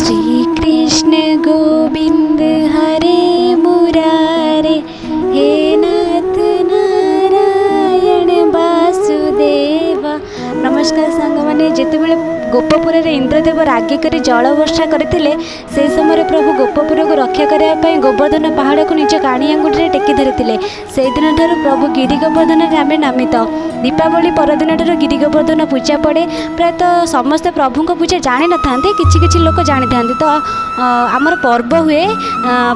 श्रीकृष्ण गोविन्द हरे मुरारे, हे नाथ नारायण ବାସୁଦେବ। ନମସ୍କାର ସାଙ୍ଗମାନେ। ଯେତେବେଳେ ଗୋପପୁରରେ ଇନ୍ଦ୍ରଦେବ ରାଗିକରି ଜଳ ବର୍ଷା କରିଥିଲେ, ସେହି ସମୟରେ ପ୍ରଭୁ ଗୋପପୁରକୁ ରକ୍ଷା କରିବା ପାଇଁ ଗୋବର୍ଦ୍ଧନ ପାହାଡ଼କୁ ନିଜ କାଣି ଆଙ୍ଗୁଠିରେ ଟେକି ଧରିଥିଲେ। ସେଇଦିନଠାରୁ ପ୍ରଭୁ ଗିରି ଗୋବର୍ଦ୍ଧନ ନାମେ ନାମିତ। ଦୀପାବଳି ପରଦିନଠାରୁ ଗିରି ଗୋବର୍ଦ୍ଧନ ପୂଜା ପଡ଼େ। ପ୍ରାୟତଃ ସମସ୍ତେ ପ୍ରଭୁଙ୍କ ପୂଜା ଜାଣିନଥାନ୍ତି, କିଛି କିଛି ଲୋକ ଜାଣିଥାନ୍ତି। ତ ଆମର ପର୍ବ ହୁଏ,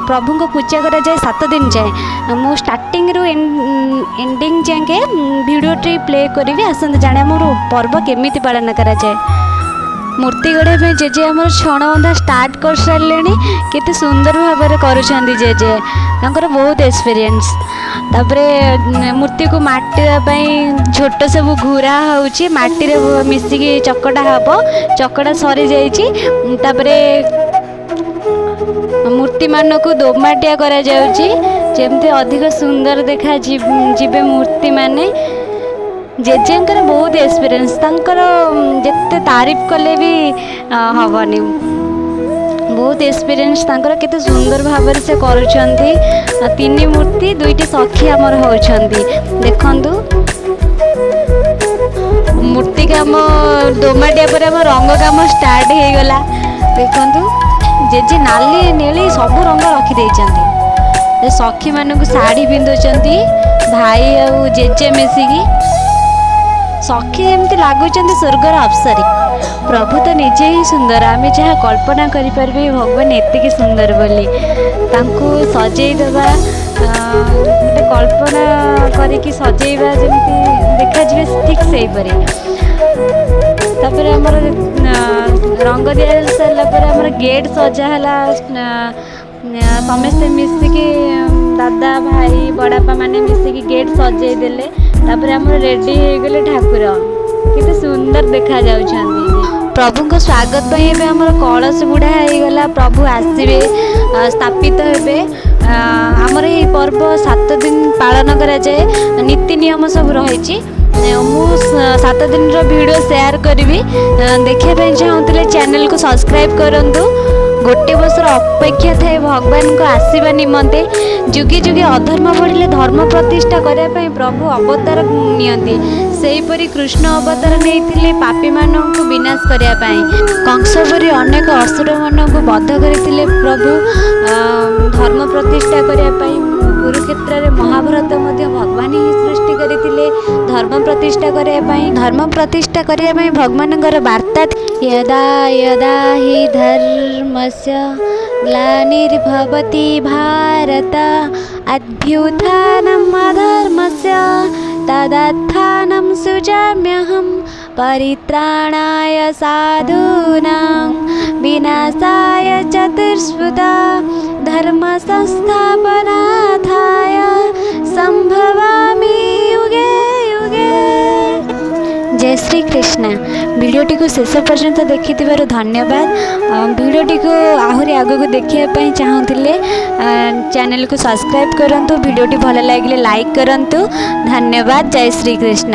ପ୍ରଭୁଙ୍କ ପୂଜା କରାଯାଏ 7 ଦିନ ଯାଏଁ। ମୁଁ ଷ୍ଟାର୍ଟିଂରୁ ଏଣ୍ଡିଂ ଯାଏଁ ଭିଡ଼ିଓଟି ପ୍ଲେ କରିବି। ଆସନ୍ତୁ ଜାଣେ ଆମର ପର୍ବ କେମିତି ପାଳନ କରାଯାଏ। ମୂର୍ତ୍ତି ଗଢ଼ିବା ପାଇଁ ଜେଜେ ଆମର ଛଣ ବନ୍ଧା ଷ୍ଟାର୍ଟ କରିସାରିଲେଣି। କେତେ ସୁନ୍ଦର ଭାବରେ କରୁଛନ୍ତି ଜେଜେ, ତାଙ୍କର ବହୁତ ଏକ୍ସପିରିଏନ୍ସ। ତାପରେ ମୂର୍ତ୍ତିକୁ ମାଟି ଦେବା ପାଇଁ ଝୋଟ ସବୁ ଘୁରା ହେଉଛି, ମାଟିରେ ମିଶିକି ଚକଟା ହେବ। ଚକଟା ସରିଯାଇଛି। ତାପରେ ମୂର୍ତ୍ତିମାନଙ୍କୁ ଦୋମାଟିଆ କରାଯାଉଛି, ଯେମିତି ଅଧିକ ସୁନ୍ଦର ଦେଖା ଯିବେ ମୂର୍ତ୍ତିମାନେ। ଜେଜେଙ୍କର ବହୁତ ଏକ୍ସପିରିଏନ୍ସ, ତାଙ୍କର ଯେତେ ତାରିଫ କଲେ ବି ହେବନି। ବହୁତ ଏକ୍ସପିରିଏନ୍ସ ତାଙ୍କର। କେତେ ସୁନ୍ଦର ଭାବରେ ସେ କରୁଛନ୍ତି। ତିନି ମୂର୍ତ୍ତି, ଦୁଇଟି ସଖୀ ଆମର ହେଉଛନ୍ତି। ଦେଖନ୍ତୁ, ମୂର୍ତ୍ତି କାମ ଦୋମାଟିଆ ପରେ ଆମ ରଙ୍ଗ କାମ ଷ୍ଟାର୍ଟ ହେଇଗଲା। ଦେଖନ୍ତୁ, ଜେଜେ ନାଲି, ନେଳି ସବୁ ରଙ୍ଗ ରଖିଦେଇଛନ୍ତି। ଏ ସଖୀମାନଙ୍କୁ ଶାଢ଼ୀ ପିନ୍ଧୁଛନ୍ତି ଭାଇ ଆଉ ଜେଜେ ମିଶିକି। ସଖୀ ଯେମିତି ଲାଗୁଛନ୍ତି ସ୍ୱର୍ଗର ଅପ୍ସରୀ। ପ୍ରଭୁ ତ ନିଜେ ହିଁ ସୁନ୍ଦର। ଆମେ ଯାହା କଳ୍ପନା କରିପାରିବେ, ଭଗବାନ ଏତିକି ସୁନ୍ଦର ବୋଲି। ତାଙ୍କୁ ସଜେଇ ଦେବା, ଗୋଟେ କଳ୍ପନା କରିକି ସଜେଇବା, ଯେମିତି ଦେଖାଯିବେ ଠିକ୍ ସେଇପରି। ତାପରେ ଆମର ରଙ୍ଗ ଦିଆ ସାରିଲା ପରେ ଆମର ଗେଟ୍ ସଜା ହେଲା। ସମସ୍ତେ ମିଶିକି, ଦାଦା, ଭାଇ, ବଡ଼ବାପା ମାନେ ମିଶିକି ଗେଟ୍ ସଜେଇ ଦେଲେ। ତାପରେ ଆମର ରେଡ଼ି ହେଇଗଲେ ଠାକୁର। କେତେ ସୁନ୍ଦର ଦେଖାଯାଉଛନ୍ତି। ପ୍ରଭୁଙ୍କ ସ୍ୱାଗତ ପାଇଁ ଏବେ ଆମର କଳସ ବୁଢ଼ା ହେଇଗଲା। ପ୍ରଭୁ ଆସିବେ, ସ୍ଥାପିତ ହେବେ। ଆମର ଏହି ପର୍ବ 7 ଦିନ ପାଳନ କରାଯାଏ। ନୀତି ନିୟମ ସବୁ ରହିଛି। ମୁଁ 7 ଦିନର ଭିଡ଼ିଓ ସେୟାର କରିବି। ଦେଖିବା ପାଇଁ ଚାହୁଁଥିଲେ ଚ୍ୟାନେଲକୁ ସବସ୍କ୍ରାଇବ୍ କରନ୍ତୁ। ଗୋଟେ ବର୍ଷର ଅପେକ୍ଷା ଥାଏ ଭଗବାନଙ୍କ ଆସିବା ନିମନ୍ତେ। ଯୁଗେ ଯୁଗେ ଅଧର୍ମ ବଢ଼ିଲେ ଧର୍ମ ପ୍ରତିଷ୍ଠା କରିବା ପାଇଁ ପ୍ରଭୁ ଅବତାର ନିଅନ୍ତି। ସେହିପରି କୃଷ୍ଣ ଅବତାର ନେଇଥିଲେ ପାପୀମାନଙ୍କୁ ବିନାଶ କରିବା ପାଇଁ। କଂସ ପରି ଅନେକ ଅସୁରମାନଙ୍କୁ ବଧ କରିଥିଲେ ପ୍ରଭୁ ଧର୍ମ ପ୍ରତିଷ୍ଠା କରିବା ପାଇଁ। କୁରୁକ୍ଷେତ୍ରରେ ମହାଭାରତ ମଧ୍ୟ ଭଗବାନ ହିଁ ସୃଷ୍ଟି କରିଥିଲେ ଧର୍ମ ପ୍ରତିଷ୍ଠା କରିବା ପାଇଁ। ଧର୍ମ ପ୍ରତିଷ୍ଠା କରିବା ପାଇଁ ଭଗବାନଙ୍କର ବାର୍ତ୍ତା, यदा यदा हि धर्मस्य ग्लानिर्भवति भारत, अभ्युत्थानम् अधर्मस्य तदात्मानं सृजाम्यहं, परित्राणाय साधूनां विनाशाय च दुष्कृतां, धर्मसंस्थापनार्थाय सम्भवामि युगे युगे। ଜୟ ଶ୍ରୀ କୃଷ୍ଣ। ଭିଡ଼ିଓଟିକୁ ଶେଷ ପର୍ଯ୍ୟନ୍ତ ଦେଖିଥିବାରୁ ଧନ୍ୟବାଦ। ଭିଡ଼ିଓଟିକୁ ଆହୁରି ଆଗକୁ ଦେଖିବା ପାଇଁ ଚାହୁଁଥିଲେ ଚ୍ୟାନେଲକୁ ସବସ୍କ୍ରାଇବ୍ କରନ୍ତୁ। ଭିଡ଼ିଓଟି ଭଲ ଲାଗିଲେ ଲାଇକ୍ କରନ୍ତୁ। ଧନ୍ୟବାଦ। ଜୟ ଶ୍ରୀ କୃଷ୍ଣ।